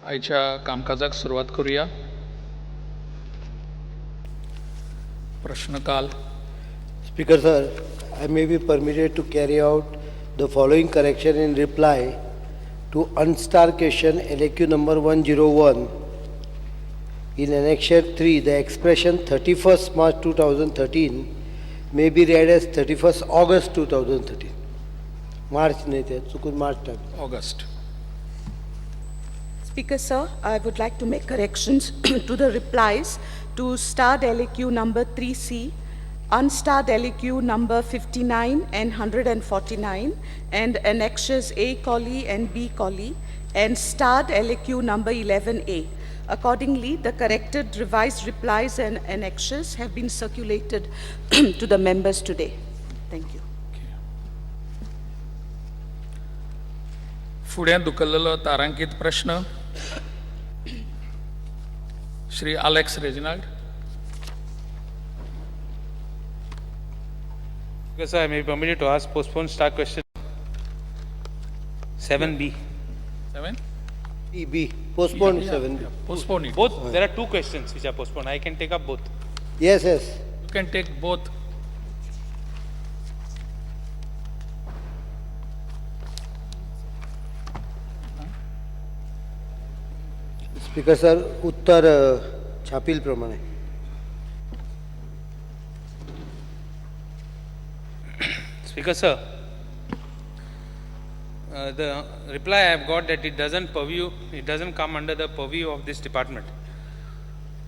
आयच्या कामकाजाक सुरवात करूया. प्रश्नकाल. Speaker sir, I may be permitted to carry out the following correction in reply to unstarred question LAQ number 101. In Annexure 3, the expression 31st March 2013 may be read as 31st August 2013. March न्ही ते चुकून मार्च type. August. Speaker, sir, I would like to make corrections to the replies to starred LAQ number 3C, unstarred LAQ number 59 and 149, and annexures A collie and B collie, and starred LAQ number 11A. Accordingly, the corrected revised replies and annexures have been circulated to the members today. Thank you. फुडें धुकल्लेलो तारांकीत प्रश्न Shri Alex Reginald. Speaker, sir, I may be permitted to ask postpone star question 7B. 7. B B postpone 7B. Postpone it. Both, there are two questions which are postponed. I can take up both. Yes yes. You can take both. Speaker sir, उत्तर छापील प्रमाणे. Speaker, sir, the reply I have got that it doesn't purview, it doesn't come under the purview of this department.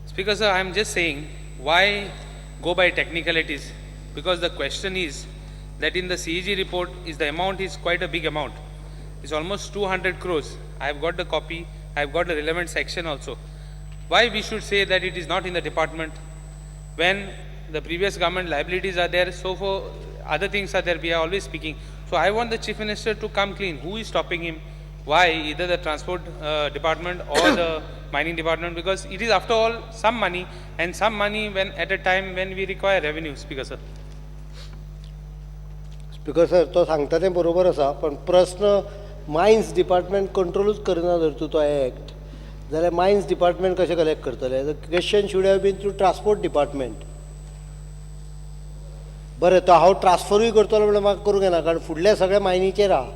Speaker, sir, I am just saying, why go by technicalities? Because the question is that in the CEG report is the amount is quite a big amount. It's almost 200 crores. I have got the copy, I have got the relevant section also. Why we should say that it is not in the department when the previous government liabilities are there, so for other things are there, we are always speaking. So I want the Chief Minister to come clean. Who is stopping him? Why? Either the transport department or the mining department, because it is after all some money, and some money when at a time when we require revenue. Speaker sir. Speaker sir, तो सांगता तें बरोबर आसा, पण प्रश्न mines department कंट्रोलूच करना जर तूं तो एक्ट जाल्यार मायन्स डिपार्टमेंट कशें कलेक्ट करतले? The question should have been through transport department. बरें, तो हांव ट्रान्सफरूय करतलो म्हणल्यार म्हाका करूंक येना, कारण फुडल्या सगळ्या मायनीचेर आहा.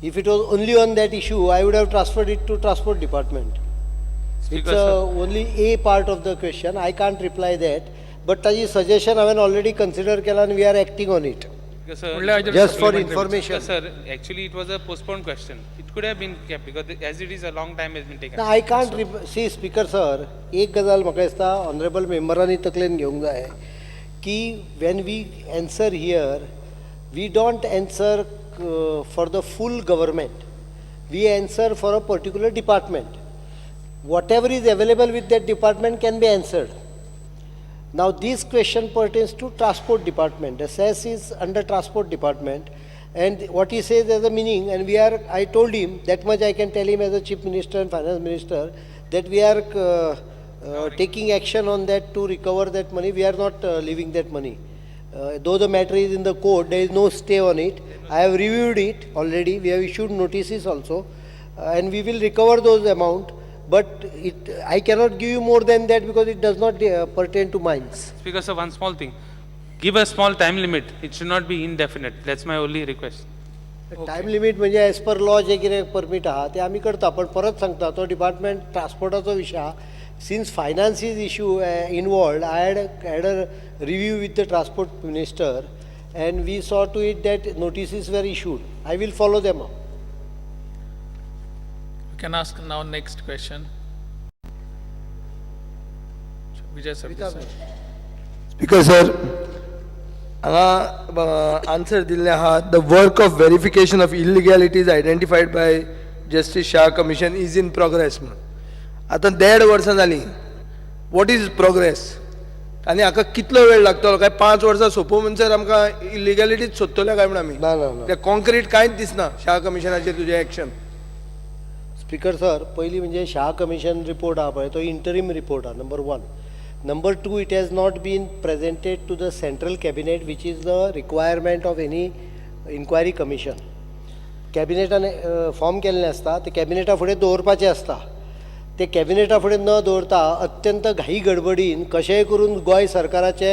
If it was only on that issue, I would have transferred it to transport department. It's Speaker sir. Only a part of the question, I can't reply that, but ताजी सजेशन हांवें ऑलरेडी कन्सिडर केलां आनी we are acting on it. Speaker sir, फुडल्या हाजेर Just for supplementary. Information. Speaker sir, actually it was a postponed question. It could have been kept because as it is a long time has been taken. I can't see. Speaker sir, एक गजाल म्हाका दिसता honourable मेंबरांनी तकलेन घेवंक जाय की when we answer here, we don't answer for the full government, we answer for a particular department. Whatever is available with that department can be answered. Now this question pertains to transport department. The cess is under transport department, and what he says has a meaning, and we are, I told him, that much I can tell him as a chief minister and finance minister, that we are taking action on that to recover that money. We are not leaving that money. Though the matter is in the court, there is no stay on it. I have reviewed it already. We have issued notices also, and we will recover those amount. But I cannot give you more than that because it does not pertain to mines. Speaker sir, one small thing. Give a small time limit. It should not be indefinite. That's my only request. Time limit म्हणजे as per law जे कितें permit आहा ते आमी करता, पण परत सांगता, तो डिपार्टमेंट ट्रान्सपोर्टाचो विशय आहा. Since finance is issue involved, I had a review with the transport minister and we saw to it that notices were issued. I will follow them up. You can ask now next question. Vijay Sardesai. Speaker sir, हांगा answer दिल्लें आहा, the work of verification of illegalities identified by Justice Shah Commission is in progress म्हणून. आतां 1.5 वर्सां जालीं, what is progress? आनी हाका कितलो वेळ लागतलो? काय 5 वर्सां सोंपो म्हणसर आमकां इलिगॅलिटीज सोदतले काय म्हण आमी? ना ना ना. ते कॉन्क्रीट कांयच दिसना शाह कमिशनाचेर तुजें एक्शन. स्पीकर सर, पयलीं म्हणजे शाह कमिशन रिपोर्ट आहा पळय, तो इंटरीम रिपोर्ट आहा, number 1. Number 2, it has not been presented to the central cabinet, which is the requirement of any inquiry commission. कॅबिनेटान फॉर्म केल्लें आसता, ते कॅबिनेटा फुडें दवरपाचें आसता. ते कॅबिनेटा फुडें न दवरता अत्यंत घाई गडबडीन कशेंय करून गोंय सरकाराचे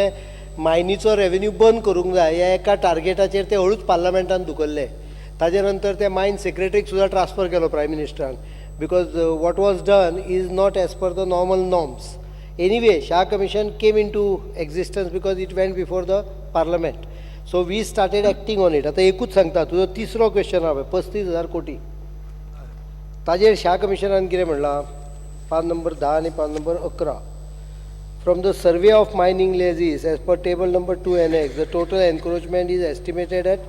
मायनीचो रेवेन्यू बंद करूंक जाय ह्या एका टार्गेटाचेर ते हळूच पार्लमेंटान धुकल्ले. ताजे नंतर ते मायन सेक्रेटरीक सुद्दां ट्रान्सफर केलो prime मिनिस्टरान, because what was done is not as per the normal norms. Anyway, Shah Commission came into existence because it went before the parliament, so we started acting on it. आतां एकूच सांगता, तुजो तिसरो question आहा पळय, 35,000 कोटी, ताजेर शाह कमिशनान कितें म्हणलां, पान नंबर 10 आनी पान number 11. From the survey of mining leases as per table number 2 annex, the total encroachment is estimated at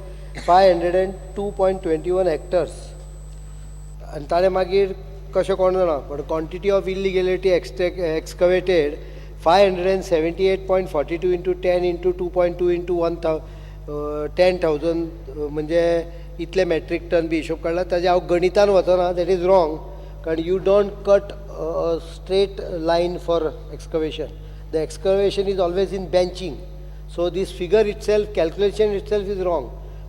502.21 hectares. आनी ताणें मागीर कशें कोण जाणा, but quantity of illegality excavated 578.42 into 10 into 2.2 into one 10,000, म्हणजे इतले मॅट्रीक टन बी हिशोब काडला. ताजें हांव गणितान वचना, that is wrong, कारण you don't cut straight line for excavation. The excavation is always in benching. So this figure itself, calculation itself is wrong.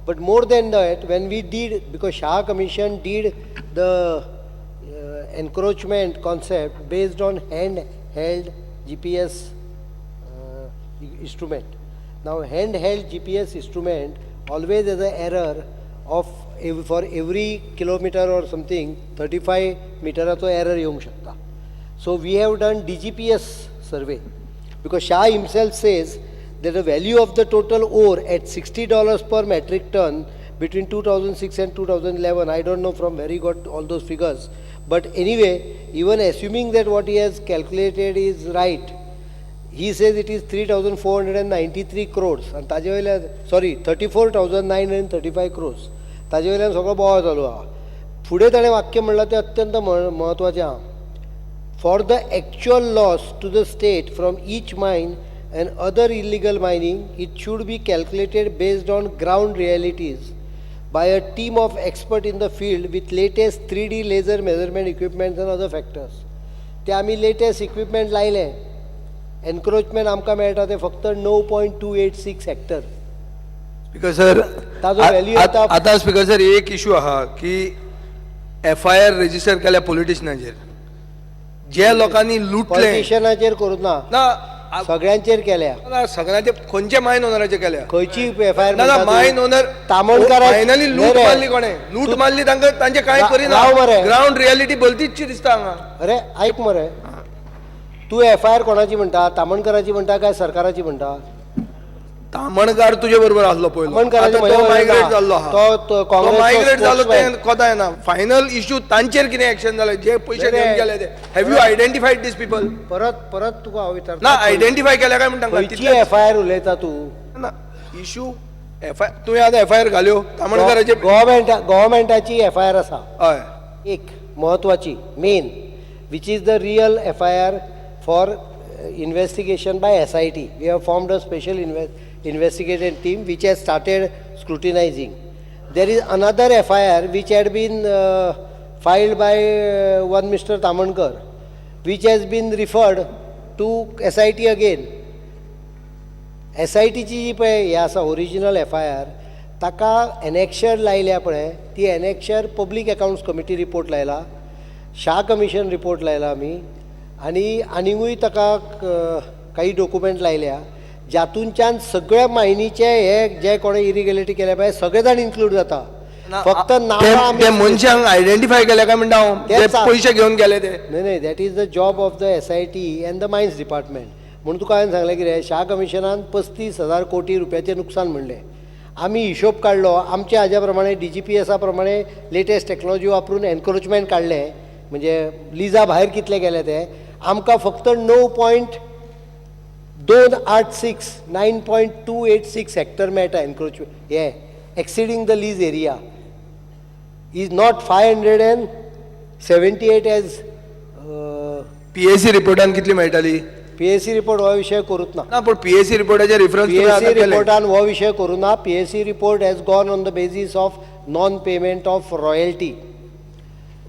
But more than that, when we did, because Shah Commission did the encroachment concept based on hand-held GPS instrument. Now, handheld GPS instrument always has an error of for every kilometer or something 35 मीटराचो error येवंक शकता. So we have done DGPS survey because Shah himself says that the value of the total ore at $60 per metric ton between 2006 and 2011, I don't know from where he got all those figures, but anyway, even assuming that what he has calculated is right, he says it is 3,493 crores आनी ताजे वयल्यान, sorry, 34,935 crores. ताजे वयल्यान सगळो बोवाळ चालू आहा. फुडें ताणें वाक्य म्हणलां तें अत्यंत म्हत्वाचें आहा. For the actual loss to the state from each mine and other illegal mining, it should be calculated based on ground realities by a team of experts in the field with latest 3D laser measurement equipment and other factors. ते आमी latest equipment लायले, encroachment आमकां मेळटा ते फक्त 9.286 hectare. Speaker sir, ताजो value येता- आतां स्पीकर सर, एक इशू आहा की एफआयआर रजिस्टर केल्या पॉलिटिशनाचेर, जे लोकांनी लुटले. पॉलिटिशियनाचेर करूं ना. ना. सगळ्यांचेर केल्या. ना, सगळ्यांचे खंयचे मायन ओनराचे केल्या? खंयची एफआयआर? ना ना, मायन ओनर तामणकारा फायनली लूट मारली कोणे, लूट मारली तांकां, तांचे कांय करिना. राव मरे. ग्रावंड रियालिटी भलतीचशी दिसता हांगा. अरे, ऐक मरे, तूं एफआयआर कोणाची म्हणटा? तामणकराची म्हणटा काय सरकाराची म्हणटा? तामणकार तुजे बरोबर आसलो पयलो. तामणकाराची आतां तो म्हज्या बरोबर मायग्रेट ना. जाल्लो आहा. तो तो काँग्रेसचो मायग्रेट जालो ते spokesman. कोता येना. फायनल इशू, तांचेर कितें एक्शन जालें जे पयशे नाही घेवन रे. गेले ते? Have you identified these people? परत परत तुका हांव विचारता, ना, आयडेंटिफाय केल्या काय म्हणटा? खंयची एफआयआर उलयता तूं? ना, इशू एफआय तुवें आतां एफआयआर घाल्यो तामणकाराचे? गव्हर्मेंट गव्हर्मेंटाची एफआयआर आसा. एक म्हत्वाची main, which is the real FIR for investigation by SIT. We have formed a special investigative team which has started scrutinizing. There is another FIR which had been filed by one Mr. Tamankar, which has been referred to SIT again. S I टीची जी पळय हें आसा original FIR, ताका annexure लायल्या पळय, ती annexure public accounts committee report लायला, शाह कमिशन रिपोर्ट लायला आमी आनी आनिकूय ताका काही डॉक्युमेंट लायल्या, जातूनच्यान सगळ्या मायनीचे हे जे कोणें इरिगेलिटी केल्या पळय, सगळे जाण इन्क्लूड जाता, फक्त नांवां आमी ते मनशांक आयडेंटिफाय केल्या काय म्हणटा हांव, तेच जे सांग. पयशे घेवन गेले ते? न्हय न्हय, that is the job of the SIT and the mines department. म्हणून तुका हांवें सांगलें कितें, शाह कमिशनान 35,000 कोटी रुपयाचें नुकसान म्हणलें. आमी हिशोब काडलो आमच्या हाज्या प्रमाणे, डीजीपीएसा प्रमाणे लेटेस्ट टॅक्नॉलॉजी वापरून एनक्रोचमेंट काडलें, म्हणजे लिजा भायर कितले गेले ते, आमकां फक्त 9.286, 9.286 hectare मेळटा एनक्रोचमेंट. हे exceeding the lease area is not 578 as PAC रिपोर्टान कितली मेळटाली? पीएसी रिपोर्ट हो विशय करूच ना. ना, पण पीएसी रिपोर्टाचे रिफरन्स पीएसी रिपोर्टान हो विशय करूं ना. PAC report has gone on the basis of non payment of royalty.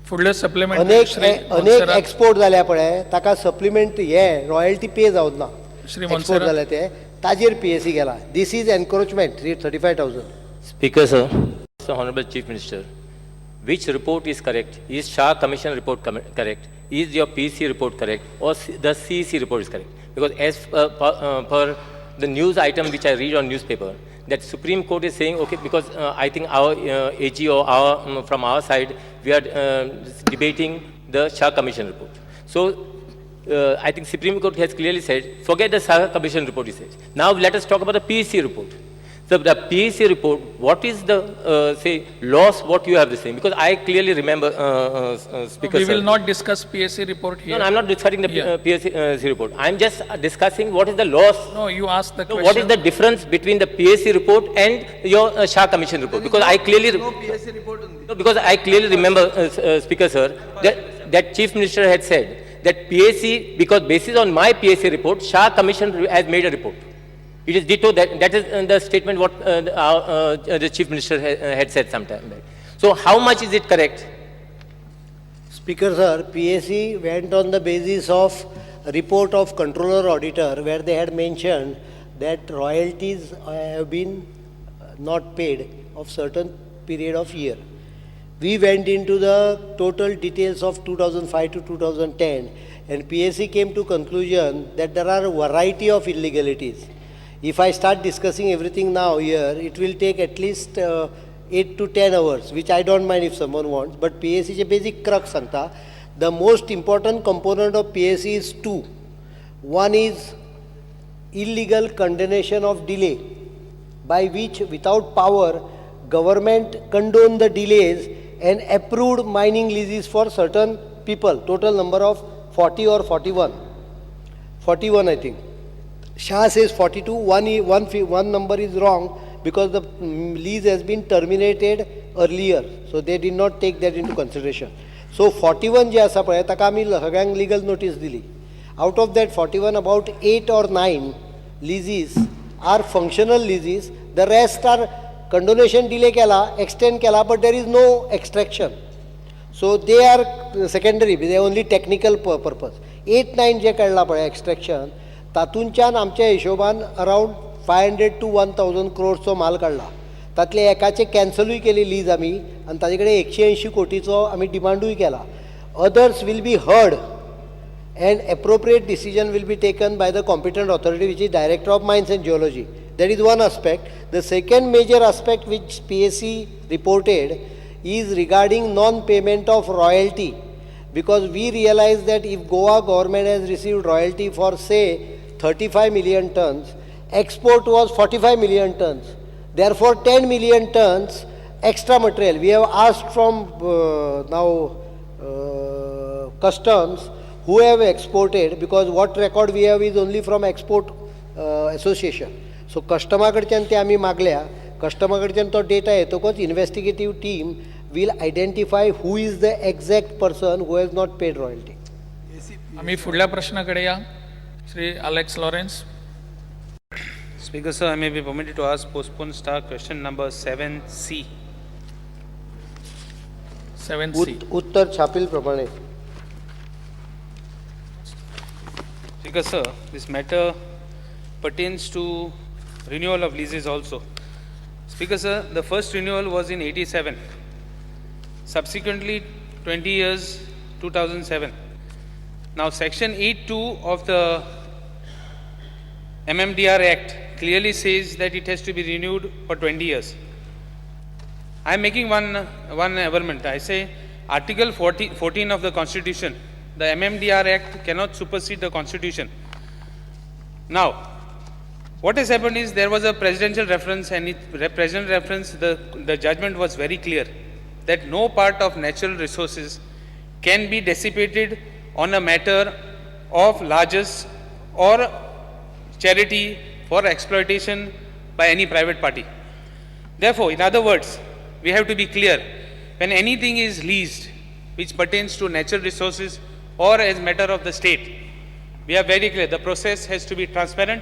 फुडले सप्लिमेंट. अनेक श्री अनेक मोन्सेरात. एक्सपोर्ट जाल्या पळय, ताका सप्लिमेंट हे रॉयल्टी पे जावंक ना. श्री एक्सपोर्ट मोन्सेरात. जाले ते, ताजेर पीएसी गेला. This is encroachment 35,000. Speaker, sir, Sir, Honorable Chief Minister, Which report is correct? Is Shah Commission report correct? Is your PC report correct? Or the CEC report is correct? Because as per the news item which I read on newspaper, that Supreme Court is saying, okay, because I think our AG or our, from our side, we are debating the Shah Commission report. So, I think Supreme Court has clearly said, forget the Shah Commission report, he says. Now let us talk about the PEC report. So the PEC report, what is the, say, loss what you have the same? Because I clearly remember, Speaker We sir. will not discuss PAC report here. No, no, I'm not discussing the Yeah. PAC report. I'm just discussing what is the loss. No, you asked the No, question. what is the difference between the PAC report and your Shah Commission report? Because I clearly... No PSC report only. No, because I clearly remember, Speaker sir, that Chief Minister had said that PAC, because basis on my PAC report, Shah Commission has made a report. It is ditto, that is the statement what the Chief Minister had said some time back. So how much is it correct? Speaker sir, PAC went on the basis of report of controller auditor where they had mentioned that royalties have been not paid of certain period of year. We went into the total details of 2005 to 2010 and PAC came to conclusion that there are a variety of illegalities. If I start discussing everything now here, it will take at least 8 to 10 hours, which I don't mind if someone wants, but PAC is a basic crux sangta. The most important component of PAC is two. One is illegal condonation of delay, by which without power, government condoned the delays and approved mining leases for certain people, total number of 40 or 41. 41, I think. Shah says 42, one number is wrong because the lease has been terminated earlier, so they did not take that into consideration. So 41 जे आसा पळय ताका आमी सगळ्यांक legal notice दिली. Out of that 41, about 8 or 9 leases are functional leases, the rest are condonation delay केला, extend केला, but there is no extraction. So they are secondary, they are only technical purpose. 8-9 जे काडला पळय extraction, तातूंच्यान आमच्या हिशोबान around 500 to 1000 क्रोर्सचो माल काडला. तातले एकाचे कॅन्सलूय केली lease आमी आनी ताजे कडेन 180 कोटीचो आमी डिमांडूय केला. Others will be heard and appropriate decision will be taken by the competent authority, which is Director of Mines and Geology. That is one aspect. The second major aspect which PAC reported is regarding non-payment of royalty, because we realize that if Goa government has received royalty for say 35 million tons, export was 45 million tons. Therefore, 10 million tons extra material. We have asked from now customs who have exported, because what record we have is only from export association. So customer कडच्यान ते आमी मागल्या, customer कडच्यान तो data येतकच investigative team will identify who is the exact person who has not paid royalty. आमी फुडल्या प्रश्नाकडे या. Shri Alex Lawrence. Speaker sir, I may be permitted to ask postpone star question number 7C. 7C. उत्तर छापील प्रमाणे. Speaker sir, this matter pertains to renewal of leases also. Speaker sir, the first renewal was in 87. Subsequently, 20 years, 2007. Now, Section 8(2) of the MMDR Act clearly says that it has to be renewed for 20 years. I am making one averment. I say Article 14 of the Constitution, the MMDR Act cannot supersede the Constitution. Now, what has happened is there was a presidential reference, and presidential reference, the judgment was very clear that no part of natural resources can be dissipated on a matter of largesse or charity for exploitation by any private party. Therefore, in other words, we have to be clear, when anything is leased which pertains to natural resources or as matter of the state, we are very clear, the process has to be transparent.